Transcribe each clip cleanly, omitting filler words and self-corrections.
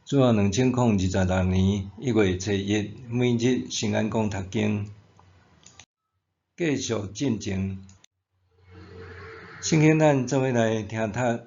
主後2026年1月初一，每日新眼光讀經，繼續進前。聖經咱做伙來聽讀《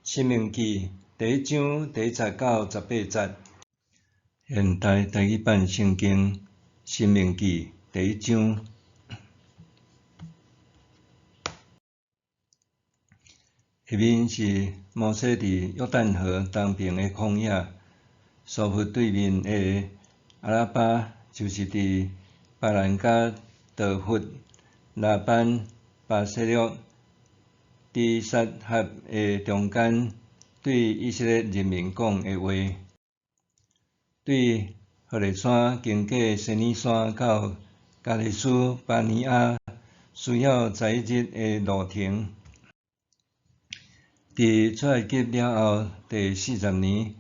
申命記》第一章第一節到18節。現代台語版聖經《申命記》第一章。下面是摩西佇約旦河東爿的曠野，蘇弗對面的阿拉巴，就是佇巴蘭佮陀弗、拉班、巴設略、底撒合的中間，對以色列人民講的話。對何烈山經過西乃山到加低斯巴尼亞，需要11日的路程。佇出埃及了後第四十年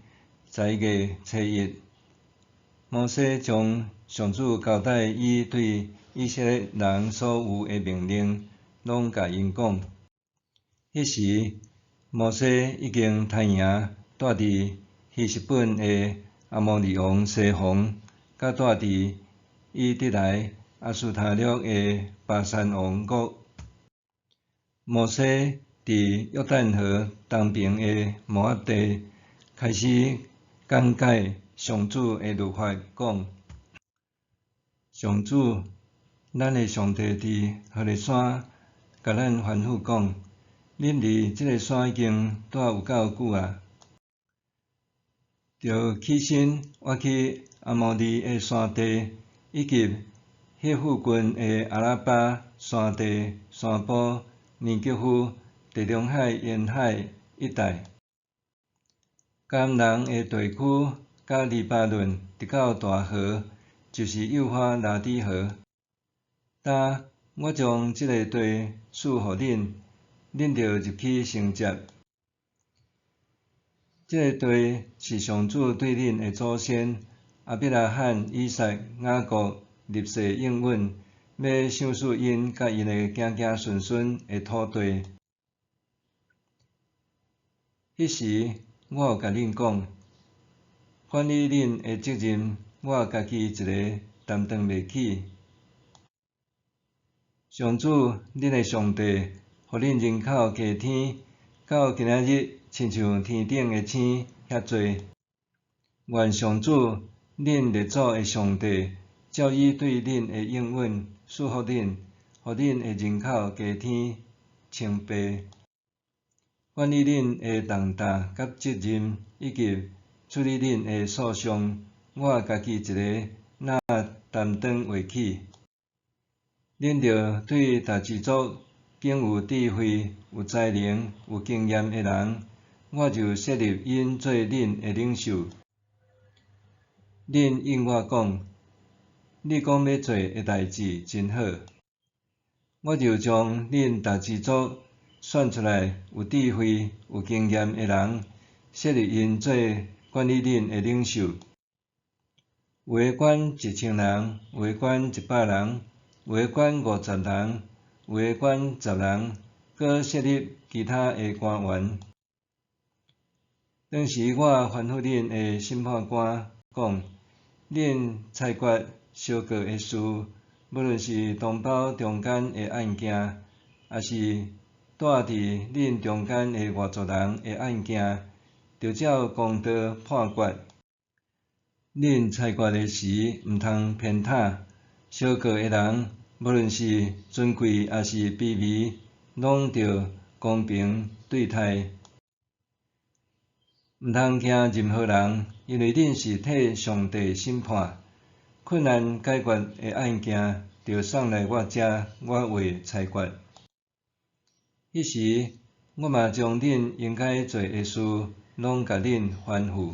11月初一，摩西將上主交代伊對以色列人所有的命令，攏共𪜶講。彼時，摩西已經刣營住佇希實本的亞摩利王西宏，佮住佇以得來亞斯他錄的巴珊王噩。摩西佇約旦河東爿的摩押地，開始講解上主的律法，講：上主，咱的上帝佇何烈山共咱吩咐講：恁佇這个山已經蹛有夠久矣，著起身倚去亞摩利的山地，以及彼附近的阿拉巴山地、山坡、尼格夫、地中海沿海一帶，迦南的地區，佮黎巴嫩，直到大河，就是幼發拉底河。今我將這个地賜予恁，恁著入去承接。這个地是上主對恁的祖先亞伯拉罕、以撒、雅各立誓應允，欲賞賜𪜶佮𪜶的子子孫孫的土地。彼時，我有共恁講，管理恁的責任，我家己一个擔當袂起。上主，恁的上帝，予恁人口加添，到今仔日親像天頂的星遐濟。願上主，恁列祖的上帝，照伊對恁的應允，賜福恁，予恁的人口加添千倍。管理恁的重擔佮責任，以及處理恁的訴訟，我家己一个若擔當袂起。恁著對逐支族揀有智慧、有才能、有經驗的人，我就設立𪜶做恁的領袖。恁應我講，你講欲做的代誌真好。我就將恁逐支族選出來有智慧、有經驗的人，設立𪜶做管理恁的領袖。有的管1000人，有的管100人，有的管50人，有的管十人，閣設立其他的官員。當時我吩咐恁的審判官講：恁裁決相告的事，無論是同胞中間的案件，抑是蹛佇恁中間的外族人的案件，著照公道判決。恁裁決的時，毋通偏袒相告的人，無論是尊貴抑是卑微，攏著公平對待。毋通驚任何人，因為恁是替上帝審判。困難解決的案件，著送來我遮，我會裁決。彼時，我嘛將恁應該做的事，攏共恁吩咐。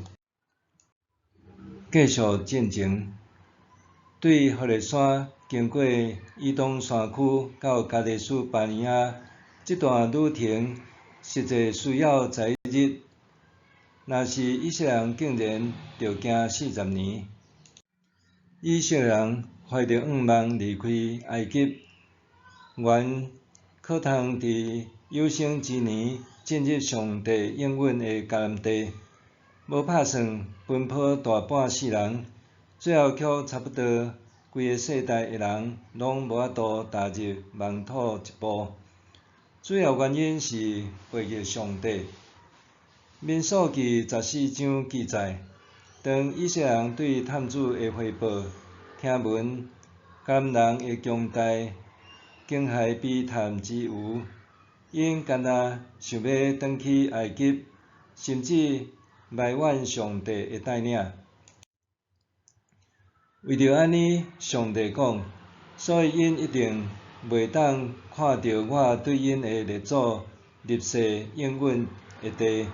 繼續進前，對何烈山經過以東山區到加低斯巴尼亞這段旅程，實際需要11日。若是以色列人竟然著行四十年。以色列人懷著願望離開埃及，原可通佇有生之年進入上帝應允的迦南地。無拍算奔波大半世人，最後卻差不多規个世代的人攏無法度踏入夢土一步。主要原因是背逆上帝。民數記14章記載，當以色列人對探子的回報聽聞迦南人的強大、驚駭悲嘆之餘，𪜶干焦想欲轉去埃及，甚至埋怨上帝的帶領。為著按呢，上帝講，所以𪜶一定袂當看著我對𪜶的列祖立誓應允的地，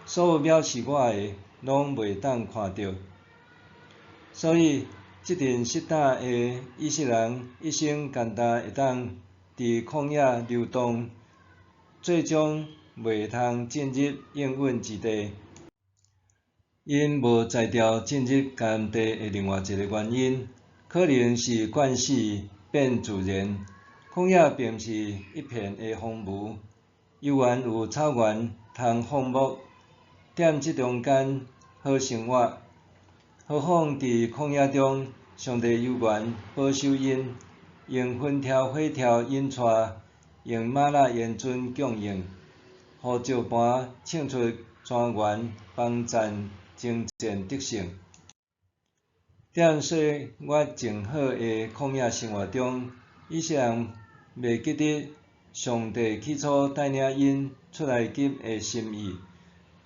所有藐視我的，攏袂當看著。所以，這陣失膽的以色列人一生干焦會當佇曠野流動，最終袂通進入應允之地。𪜶無才調進入迦南地的另外一个原因，可能是慣勢變自然。曠野並毋是一片的荒蕪，猶原有草原通放牧，踮這中間好生活。何況佇曠野中，上帝猶原保守𪜶，用雲柱火柱引帶，用嗎哪煙鱒供應，予石磐衝出泉源，幫贊征戰得勝。踮歲月靜好的曠野生活中，以色列人袂記得上帝起初帶領𪜶出埃及的心意，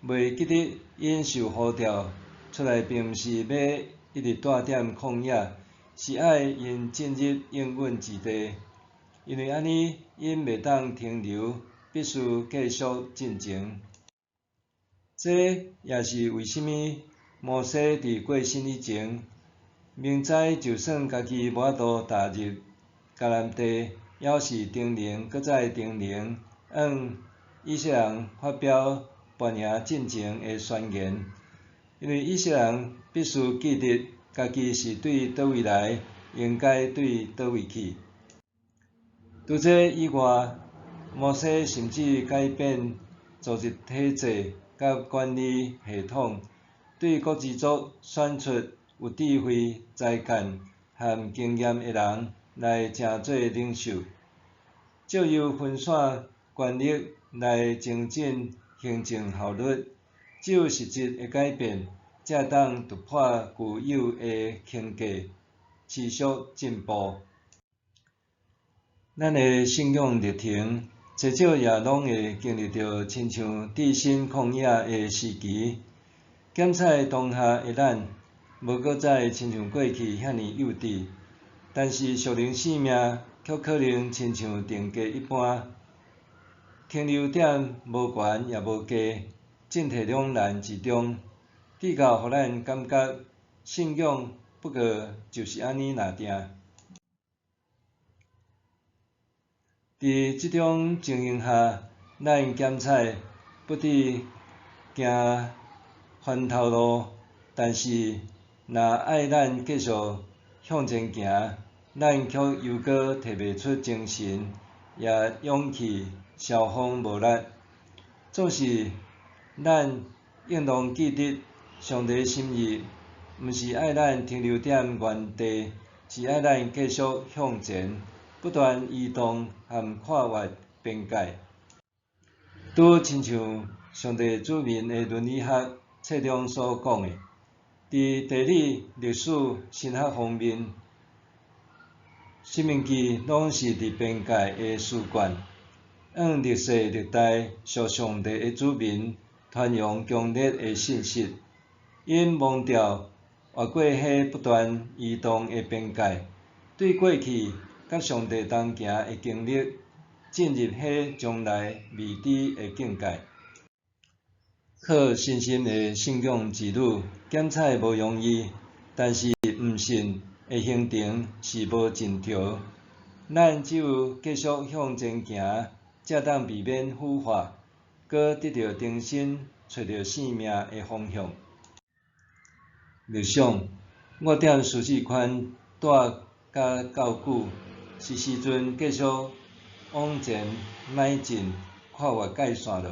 袂記得𪜶受呼召出來，並毋是欲一直蹛踮曠野，是愛𪜶進入應允之地。因為按呢，𪜶袂當停留，必須繼續進前。這也是為啥物摩西佇過身以前，明知就算家己無法度踏入迦南地，猶是叮嚀閣再叮嚀，向以色列人發表跋贏進前的宣言。因為以色列人必須記得家己是對佗位來，應該對佗位去。除這以外，摩西甚至改變組織體制佮管理系統，對各支族選出有智慧、才幹和經驗的人來成做領袖，藉由分散權力來增進行政效率。只有實質的改變，才會當突破舊有的框架，持續進步。咱的信仰歷程，濟少也攏會經歷著親像置身曠野的時期。檢採當下的咱，無閣再親像過去遐爾幼稚，但是屬靈生命卻可能親像定格一般，停留踮無懸也無低，進退兩難之中，直到予咱感覺信仰不過就是按呢爾定。佇這種情形下，咱檢採不致行翻頭路，但是若愛咱繼續向前行，咱卻猶閣提袂出精神，也勇氣消風無力。總是咱應當記得，上帝心意毋是愛咱停留踮原地，是愛咱繼續向前，不斷移動和跨越邊界。拄親像上帝子民的倫理學冊中所講的，佇地理、歷史、神學方面，申命記攏是佇邊界的書卷，向歷世歷代屬上帝的子民傳揚強烈的信息。𪜶忘掉越過彼不斷移動的邊界，對過去佮上帝同行的經歷，進入彼將來未知的境界。靠信心的信仰之旅，檢採無容易，但是毋信的行程是無盡頭。咱只有繼續向前行，才當避免腐化，閣得著重新揣著生命的方向。默想，我踮舒適圈蹛甲夠久，是時陣繼續往前邁進，跨越界線囉。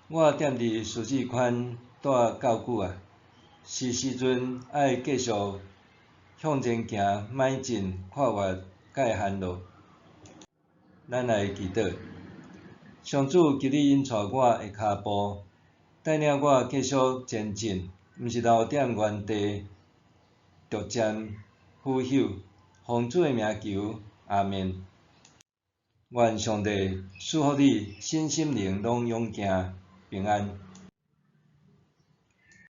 我踮佇舒適圈蹛夠久啊，是時陣愛繼續向前行，邁進，跨越界限囉。咱來祈禱，上主，求你引帶我的跤步，帶領我繼續前進，毋是留踮原地，逐漸腐朽。奉主的名求，阿們。願上帝賜福你，身心靈攏勇健平安。